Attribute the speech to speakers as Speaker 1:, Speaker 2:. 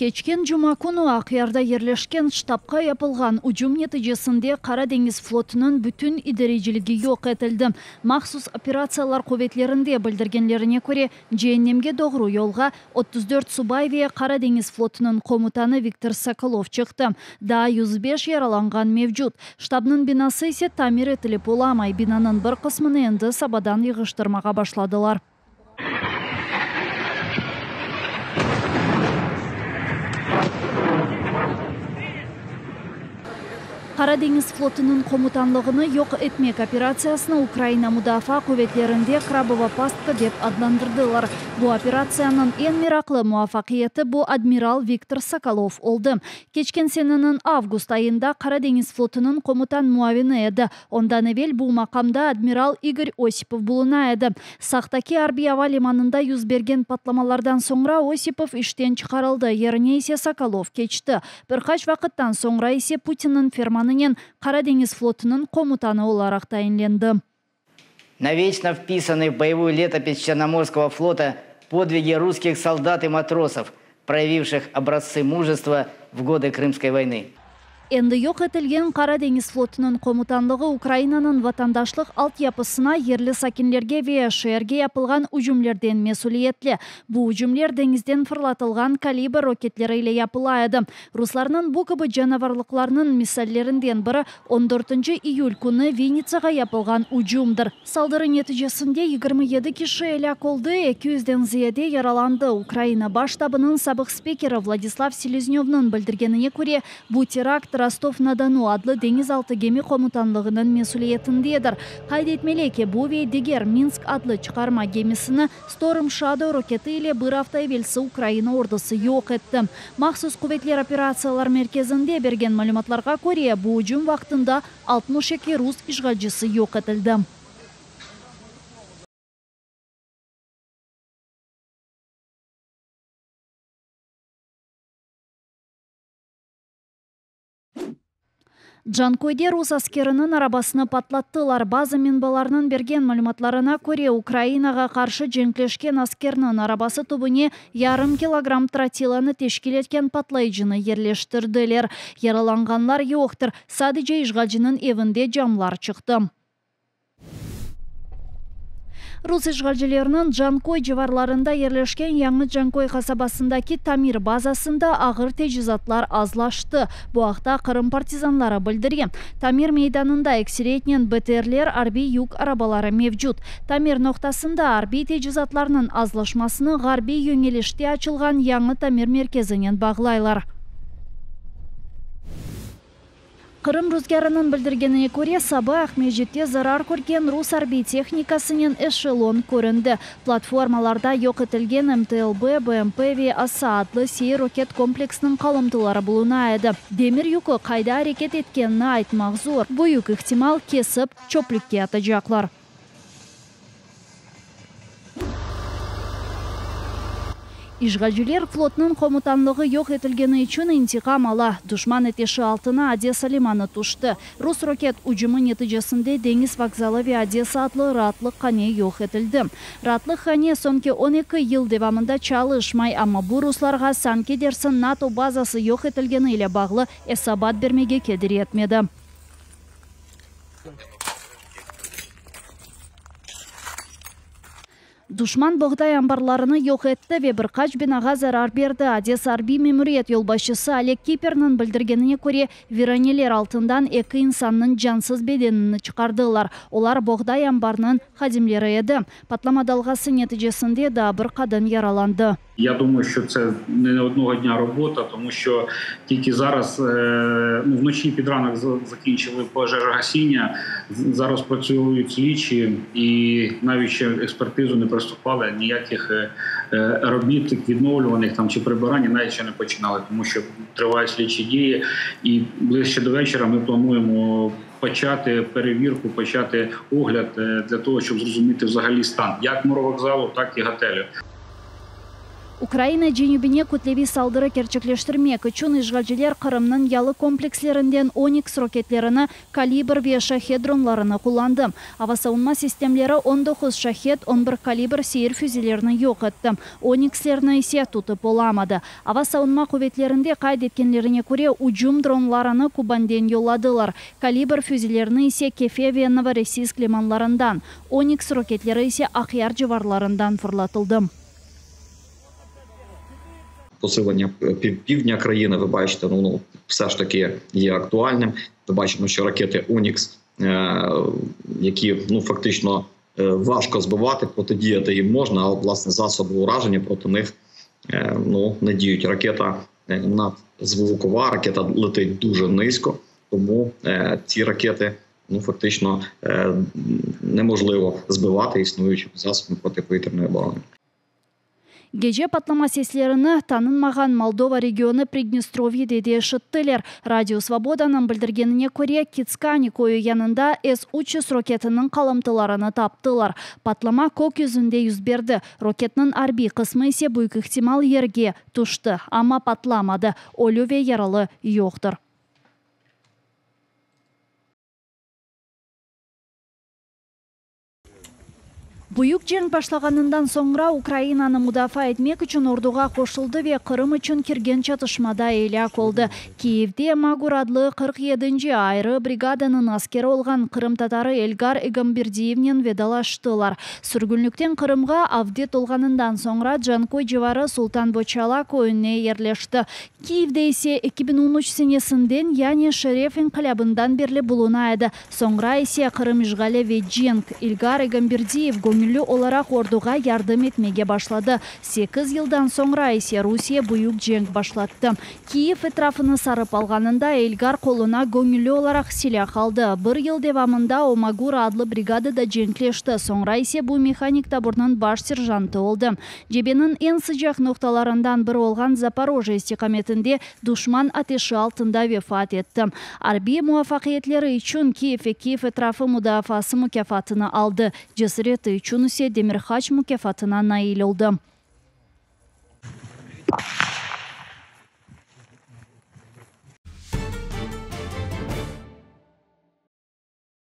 Speaker 1: Keçken cuma künü Aqyarda yerleşken ştabqa yapılğan ücüm neticesinde Qara deñiz flotunıñ bütün idareciligi yoq etildi. Mahsus operatsiyalar quvetlerinde bildirgenlerine köre, ceennemge doğru yolğa 34 subay ve Qara deñiz flotunıñ komutanı Viktor Sokolov çıqtı. Daa 105 yaralanğan mevcut. Ştabnıñ binası ise tamir etilip olamay, binanıñ bir qısmını endi sabadan yığıştırmağa başladılar. Qara deñiz flotunıñ komutanlığını yoq etmek operatsiyasını Ukraina Mudafaa quvetlerinde Krabova pastka dep adlandırdılar. Bu operatsiyanıñ eñ meraqlı muvafaqiyeti bu admiral Viktor Sokolov oldı. Keçken seneniñ avgust ayında Qara deñiz flotunıñ komutan muavini edi. Ondan evel bu maqamda admiral İgor Osipov buluna edi. Saqtaki arbiy ava limanında yüz bergen patlamalardan soñra Osipov işten çıqarıldı, yerine ise Sokolov keçti. Bir qaç vaqıttan soñra ise Putinniñ fermanınen Qara deñiz flotunıñ komutanı olaraq tayinlendi.
Speaker 2: Навечно вписаны в боевую летопись Черноморского флота подвиги русских солдат и матросов, проявивших образцы мужества в годы Крымской войны.
Speaker 1: Endi yoq etilgen Qara deñiz flotunıñ komutanlığı Ukrainanıñ vatandaşlıq altyapısına yerli sakinlerge ve şeerge yapılğan ücümlerden mesüliyetli. Bu ücümler deñizden fırlatılğan Kalibr roketleri ile yapıla edi. Ruslarnıñ bu kibi canavarlıqlarınıñ misallerinden biri 14 iyül künü Vinnitsağa yapılğan ücümdir. Saldırı neticesinde 27 kişi elâk oldı, 200-den ziyade yaralandı. Ukraina Baş ştabınıñ sabıq spikeri Vladislav Seleznövniñ bildirgenine köre, bu terakt Rostov-na-Donu adlı deñizaltı gemi komutanlığınıñ mesüliyetindedir. Qayd etmeli ki, bu ve diger Minsk adlı çıqarma gemisini Storm Shadow roketi ile bir afta evelsi Ukraina ordusı yoq etti. Mahsus quvetler operatsiyalar merkezinde bergen malümatlarğa köre, bu ücüm vaqtında 62 rus işğalcisi yoq etildi. Canköyde rus askeriniñ arabasını patlattılar. Bazı menbalarnıñ bergen malümatlarına köre, Ukrainağa qarşı cenkleşken askerniñ arabası tübüne yarım kilogramm trotilanı teşkil etken patlayıcını yerleştirdiler. Yaralanğanlar yoqtır, sadece işğalciniñ evinde camlar çıqtı. Rus işğalcileriniñ Canköy civarlarında yerleşken Yañı Canköy qasabasındaki tamir bazasında ağır tecizatlar azlaştı. Bu aqta Qırım partizanları bildire. Tamir meydanında ekseriyetnen BTRler, arbiy yük arabaları mevcut. Tamir noqtasında arbiy tecizatlarnıñ azlaşmasını ğarbiy yöñelişte açılğan yañı tamir merkezinen bağlaylar. Qırım ruzgârınıñ bildirgenine köre, saba Aqmescitte zarar körgen rus arbiy tehnikasınen eşelon köründi. Platformalarda yoq etilgen MTLB, BMP ve Osa adlı seyir roket kompleksiniñ qalımtıları buluna edi. Demir yükü qayda areket etkenini aytmaq zor. Büyük ihtimal, kesip, çöplükke atacaqlar. İşğalciler flotnıñ komutanlığı yoq etilgeni içün intiqam ala. Duşman ateşi altına Odesa limanı tüşti. Rus roket ücümi neticesinde deñiz vokzalı ve Odesa adlı raatlıqhane yoq etildi. Raatlıqhane soñki 12 yıl devamında çalışmay, amma bu ruslarğa sanki dersin NATO bazası yoq etilgeni ile bağlı esabat bermege keder etmedi. Duşman boğday anbarlarını yoq etti ve bir qaç binağa zarar berdi. Odesa arbiy memuriyet yolbaşçısı Oleg Kiperniñ bildirgenine köre, viraneler altından eki insannıñ cansız bedenini çıqardılar. Olar boğday anbarınıñ hadimleri edi. Patlama dalğası neticesinde daa bir qadın yaralandı.
Speaker 3: Я думаю, що це не одного дня робота, тому що тільки зараз, ну, вночі під ранок закінчили пожежогасіння, зараз працюють слідчі і навіть ще експертизу не приступали, ніяких робіт відновлюваних там чи прибирання навіть ще не починали, тому що тривають слідчі дії, і ближче до вечора ми плануємо почати перевірку, почати огляд для того, щоб зрозуміти взагалі стан як морвокзалу, так і готелю.
Speaker 1: Ukraina cenübine kütleviy saldırı kerçekleştirmek içün işğalciler Qırımnıñ yalı komplekslerinden Oniks roketlerini, Kalibr ve Şahed dronlarını qullandı. Ava savunma sistemleri 19 Şahed, 11 Kalibr seyir füzelerini yoq etti, Onikslerni ise tutıp olamadı. Ava savunma quvetlerinde qayd etkenlerine köre, ücüm dronlarını Kubanden yolladılar, Kalibr füzelerini ise Kefe ve Novorossiysk limanlarından, Oniks roketleri ise Aqyar civarlarından fırlatıldı.
Speaker 4: Посилення півдня країни, ви бачите, ну, воно все ж таки є актуальним. Ми бачимо, що ракети Онікс, які ну фактично важко збивати, протидіяти їм можна, але власне засоби ураження проти них ну не діють. Ракета надзвукова, ракета летить дуже низько, тому ці ракети ну фактично неможливо збивати існуючими засобами протиповітряної оборони.
Speaker 1: Gece patlama seslerini tanınmağan Moldova regionı Pridnestrovyede de eşittiler. Radio Svobodanıñ bildirgenine köre, Kitskani köyü yanında S-300 roketiniñ qalımtılarını taptılar. Patlama kök yüzünde yüz berdi. Roketniñ arbiy qısmı ise büyük ihtimal yerge tüşti, amma patlamadı. Ölü ve yaralı yoqtır. Büyük cenk başlağanından soñra Ukrainanı mudafaa etmek içün orduğa qoşuldı ve Qırım içün kirgen çatışmada elâk oldı. Kiyevde Magur adlı 47-nci ayrı brigadanıñ askeri olğan qırımtatarı Elgar Egamberdiyevnen vedalaştılar. Sürgünlikten Qırımğa avdet olğanından soñra Canköy civarı Sultan Boçala köyüne yerleşti. Kiyevde ise 2013 senesinden, yani Şeref inqilâbından berli buluna edi. Soñra ise Qırım işğali ve cenk. İlgar Egamberdiyev göñülli olaraq orduğa yardım etmege başladı. 8 yıldan soñra ise Rusiye büyük cenk başlattı. Kiyev etrafını sarıp alğanında Elgar qoluna göñülli olaraq silâh aldı. Bir yıl devamında o Magura adlı brigadada cenkleşti, soñra ise bu mehanik taburnıñ baş serjantı oldı. Cebeniñ eñ sıcaq noqtalarından biri olğan Zaporojye istiqametinde duşman ateşi altında vefat etti. Arbiy muvafaqiyetleri içün Kiyev ve Kiyev etrafı mudafaası mukâfatını aldı, cesareti içün ise Demir Haç mukâfatına nail oldı.